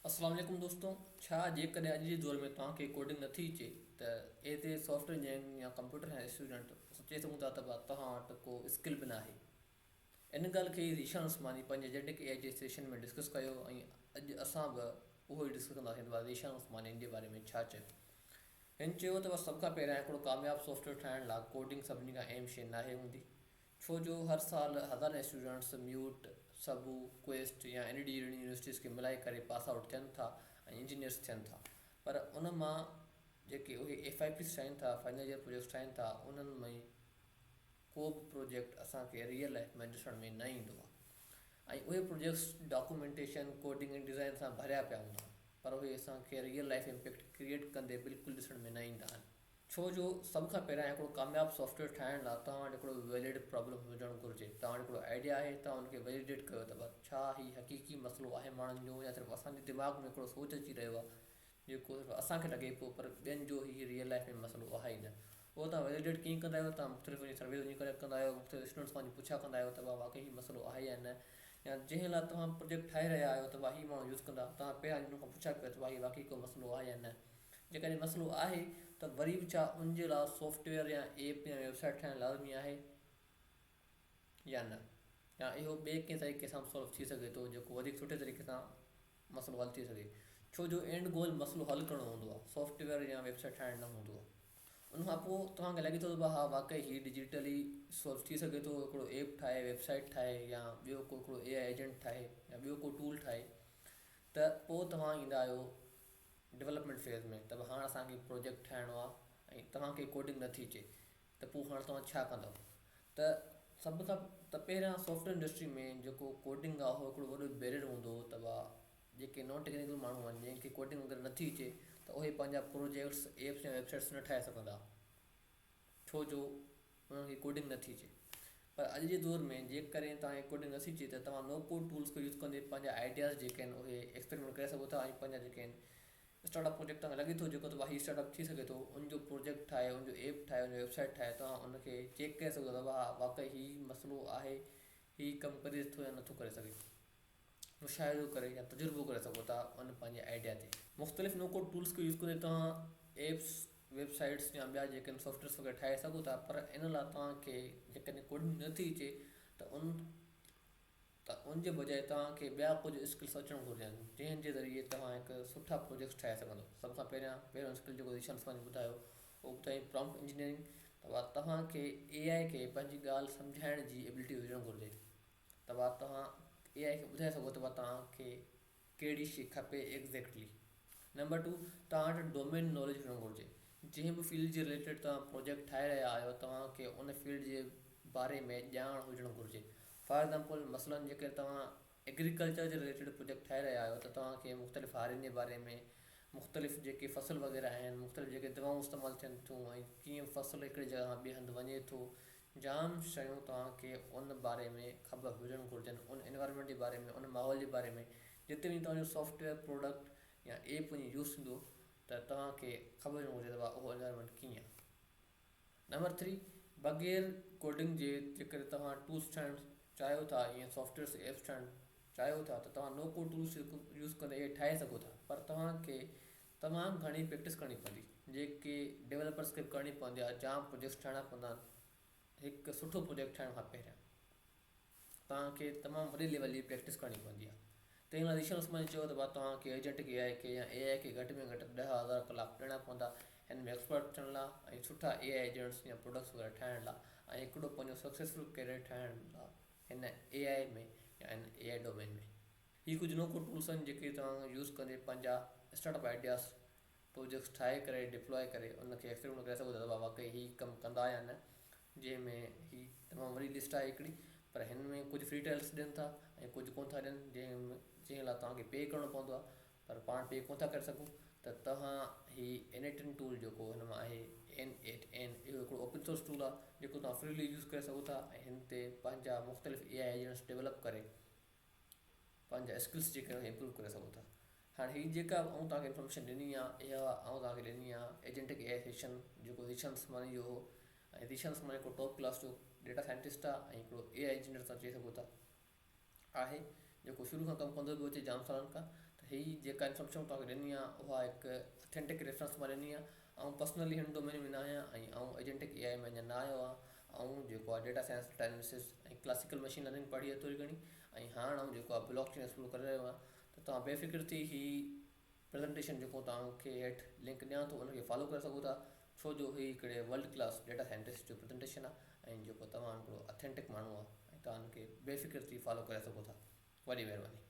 السلام عليڪم دوستو ڇا جيڪڏهن اڄ جي دور ۾ توهان کي ڪوڊنگ نٿي اچي ته as a software engineering يا ڪمپيوٽر سائنس اسٽوڊنٽ اسان چئي سگهون ٿا ته توهان وٽ ڪو اسڪل به ناهي ان ڳالهه کي ذيشان عثماني پنهنجي ايجنٽڪ اي آء جي سيشن ۾ ڊسڪس ڪيو ۽ اڄ اسان به اهو ئي ڊسڪس ڪنداسين ته ذيشان عثماني ان جي باري ۾ ڇا چيو. هن چيو ته سڀ کان پهريان هڪڙو ڪامياب سافٽ ويئر ٺاهڻ لاء ڪوڊنگ سڀني کان اهم شيء ناهي هوندي ڇو جو هر سال هزارين اسٽوڊنٽس ميوٽ، سبو، ڪوئسٽ يا اين اي ڊي جهڙين يونيورسٽيز کي ملائي ڪري پاس آئوٽ ٿين ٿا ۽ انجنيئرس ٿين ٿا پر ان مان جيڪي اهي ايف I Ps ٺاهين ٿا فائنل ايئر پروجيڪٽس ٺاهين ٿا انهن ۾ ڪو به پروجيڪٽ اسان کي ريئل لائف ۾ ڏسڻ ۾ نه ايندو آهي ۽ اهي پروجيڪٽس ڊاڪومينٽيشن، ڪوڊنگ ۽ ڊزائن سان ڀريا پيا هوندا آهن پر اهي اسان کي ريئل لائف امپيڪٽ ڪريئيٽ ڪندي بلڪل ڏسڻ ۾ نه ايندا آهن. ڇو جو سڀ کان پهريان هڪڙو ڪامياب سافٽ ويئر ٺاهڻ لاء توهان وٽ هڪڙو ويلڊ پرابلم هجڻ گهرجي. توهان وٽ هڪڙو آئيڊيا آهي، توهان ان کي ويليڊيٽ ڪيو ته بس ڇا هي حقيقي مسئلو آهي ماڻهن جو يا صرف اسان جي دماغ ۾ هڪڙو سوچ اچي رهيو آهي جيڪو صرف اسان کي لڳي پيو پر ٻين جو هي ريئل لائف ۾ مسئلو آهي ئي نه. اهو توهان ويليڊيٽ ڪيئن ڪندا آهيو؟ توهان مختلف وڃي سرويز وڃي ڪليڪٽ ڪندا آهيو، مختلف اسٽوڊنٽس کان وڃي پڇا ڪندا آهيو ته واقعي هي مسئلو آهي يا نه يا جنهن لاء توهان پروجيڪٽ ٺاهي رهيا آهيو ته هي ماڻهو يوز ڪندا، توهان پهريان انهن کان پڇا ڪيو ته هي واقعي ڪو مسئلو آهي يا نه. جيڪڏهن مسئلو آهي ته وري به ڇا ان جي لاء سافٽ ويئر يا ايپ يا ويب سائيٽ ٺاهڻ لازمي آهي يا نه يا اهو ٻئي ڪنهن طريقي سان به سالو ٿي سگهي ٿو جيڪو وڌيڪ سٺي طريقي سان مسئلو حل ٿي سگهي ڇو جو اينڊ گول مسئلو حل ڪرڻو هوندو آهي سافٽ ويئر يا ويب سائيٽ ٺاهڻ نه هوندو آهي ان کان پوء توهان کي لڳي ٿو ته ها واقعي هي ڊجيٽلي سالو ٿي سگهي ٿو هڪڙو ايپ ٺاهي ويب سائيٽ ٺاهي يا ٻيو ڪو هڪڙو اي I agent ٺاهي يا ٻيو ڪو ٽول ٺاهي ته پوء توهان ايندا آهيو ڊولپمينٽ فيز ۾ ته هاڻ اسان کي پروجيڪٽ ٺاهڻو آهي ۽ توهان کي ڪوڊنگ نٿي اچي ته پوء هاڻ توهان ڇا ڪندؤ ته سڀ کان ته پهريان سافٽ ويئر انڊسٽري ۾ جيڪو ڪوڊنگ آهي اهو هڪڙو وڏو بيرير هوندو هو ته جيڪي نان ٽيڪنيڪل ماڻهو آهن جن کي ڪوڊنگ وغيره نٿي اچي ته اهي پنهنجا پروجيڪٽس ايپس يا ويب سائيٽس نه ٺاهي سگهندا ڇو جو انهن کي ڪوڊنگ نٿي اچي پر اڄ جي دور ۾ جيڪڏهن توهان کي ڪوڊنگ نٿي اچي ته توهان نو ڪوڊ ٽولز کي يوز ڪندي پنهنجا آئيڊياز جيڪي آهن اهي ايڪسپيرمينٽ ڪري سگهو ٿا ۽ پنهنجا جيڪي آهن اسٽارٽ اپ پروجيڪٽ توهان کي لڳي ٿو جيڪو ته هي اسٽارٽ اپ ٿي سگهي ٿو ان جو پروجيڪٽ ٺاهي ان جو ايپ ٺاهي ان جو ويب سائيٽ ٺاهي توهان ان کي چيڪ ڪري سگهو ٿا ته ها واقعي هي مسئلو آهي هي ڪم ڪري ٿو يا نٿو ڪري سگهي. مشاهدو ڪري يا تجربو ڪري سگهو ٿا ان پنهنجي آئيڊيا تي. مختلف نو ڪوڊ ٽولز کي يوز ڪندي توهان ايپس، ويب سائيٽس يا ٻيا جيڪي آهن سافٽ ويئرس وغيره ٺاهي سگهو ٿا پر ان لاء توهان کي جيڪڏهن ڪوڊنگ نه ٿي اچي ته ان ته ان جي بجاء توهان کي ٻيا ڪجهه اسڪلس اچڻ گهرجن جنهن جي ذريعي توهان هڪ سٺا پروجيڪٽس ٺاهي سگهندو. سڀ کان پهريان پهريون اسڪل جيڪو ذيشان عثماني ٻڌايو اهو ٻڌايائين پرامپٽ انجنيئرنگ ته توهان کي اي آء کي پنهنجي ڳالهه سمجهائڻ جي ابلٽي هجڻ گهرجي. ته وا توهان اي آء کي ٻڌائي سگهو ته وا توهان کي ڪهڙي شي کپي ايگزيڪٽلي. نمبر ٽو توهان وٽ ڊومين ناليج هجڻ گهرجي. جنهن به فيلڊ جي رليٽيڊ توهان پروجيڪٽ ٺاهي رهيا آهيو توهان کي ان فيلڊ جي باري ۾ ڄاڻ هجڻ گهرجي. فار ايگزامپل مثلاً جيڪڏهن توهان ايگريڪلچر جي رليٽيڊ پروجيڪٽ ٺاهي رهيا آهيو ته توهان کي مختلف هارين جي باري ۾ مختلف جيڪي فصل وغيره آهن مختلف جيڪي دوائون استعمال ٿين ٿيون ۽ ڪيئن فصل هڪڙي جڳهه کان ٻئي هنڌ وڃي ٿو جام شيون توهان کي ان باري ۾ خبر هجڻ گهرجن ان انوائرمينٽ جي باري ۾ ان ماحول جي باري ۾ جتي وڃي توهان جو سافٽ ويئر پروڊڪٽ يا ايپ وڃي يوز ٿيندو ته توهان کي خبر هجڻ گهرجي ته اهو انوائرمينٽ ڪيئن آهي. نمبر ٿري بغير ڪوڊنگ جي جيڪڏهن توهان ٽولس ٺاهڻ چاهيو ٿا يا سافٽ ويئرس ايپس ٺاهڻ چاهيو ٿا ته توهان نو ڪوڊ ٽولس يوز ڪندي اهي ٺاهي سگهو ٿا پر توهان کي تمام گهڻي پريڪٽس ڪرڻي پوندي جيڪي ڊولپرس کي به ڪرڻي پوندي آهي جام پروجيڪٽس ٺاهڻا پوندا آهن هڪ سٺو پروجيڪٽ ٺاهڻ کان پهريان توهان کي تمام وڏي ليول جي پريڪٽس ڪرڻي پوندي آهي تنهن لاء ذيشان عثماني چيو ته توهان کي ايجنٽ اي آء کي يا اي آء کي گهٽ ۾ گهٽ 10,000 ڪلاڪ ڏيڻا پوندا هن ۾ ايڪسپرٽ ٿيڻ لاء ۽ سٺا اي آء ايجنٽس يا پروڊڪٽس وغيره ٺاهڻ لاء ۽ هڪڙو پنهنجو سڪسيسفل ڪيريئر ٺاهڻ لاء هن اي آء ۾ يا هن اي I domain ۾. هي ڪجهه نو ڪوڊ ٽولس آهن جيڪي توهان يوز ڪندي پنهنجا اسٽارٽ اپ آئيڊياز پروجيڪٽس ٺاهي ڪري ڊپلوائي ڪري ان کي ايڪسپيرمينٽ ڪري سگهو ٿا ته واقعي هي ڪم ڪندا يا نه جنهن ۾ هي تمام وڏي لسٽ آهي هڪڙي پر هن ۾ ڪجهه فري ٽرائلس ڏين ٿا ۽ ڪجهه ڪونه ٿا ڏين جنهن ۾ جنهن لاء توهان کي پي ڪرڻو پوندو آهي پر پاڻ پي ڪونه ٿا ڪري سگهون ته توهان هي اين ايٽ اين ٽول جيڪو هن مان آهي اين ايٽ اين اهو هڪڙو اوپن سورس ٽول آهي جيڪو توهان فريلي يوز ڪري سگهو ٿا ۽ هن تي پنهنجا مختلف اي I agents develop ڪري پنهنجا اسڪلس جيڪي آهن امپروو ڪري سگهو ٿا هاڻي هي جيڪا آئون توهان کي انفارميشن ڏني آهي اها آئون توهان کي ڏني آهي ايجنٽڪ اي I session جيڪو ذيشان عثماني جو هو ۽ ذيشان عثماني هڪڙو ٽاپ ڪلاس جو ڊيٽا سائنٽسٽ آهي ۽ هڪڙو اي I engineer توهان چئي سگهو ٿا آهي جيڪو شروع کان ڪم ڪندو پيو اچي جام سالن کان ته ته هي جيڪا انفارميشن توهان کي ڏني آهي اها هڪ اٿينٽڪ ريفرنس مان ڏني آهي. آئون پرسنلي هن ڊومين ۾ نه آهيان ۽ آئون ايجنٽڪ اي آء ۾ اڃا نه آيو آهيان. آئون جيڪو آهي data science, data analysis ۽ classical machine learning پڙهي آهي ٿوري گهڻي ۽ هاڻ آئون جيڪو آهي بلاڪ چين ايڪسپلور ڪري رهيو آهيان. ته توهان بي فڪر ٿي هي پريزنٽيشن جيڪو توهان کي هيٺ لنڪ ڏيان ٿو ان کي فالو ڪري سگهو ٿا، ڇو جو هي هڪڙي ورلڊ ڪلاس ڊيٽا سائنٽسٽ جو پريزنٽيشن آهي ۽ جيڪو توهان هڪڙو اٿينٽڪ ماڻهو آهي ۽ توهان ان کي بي فڪر ٿي فالو ڪري سگهو ٿا. وڏي مهرباني.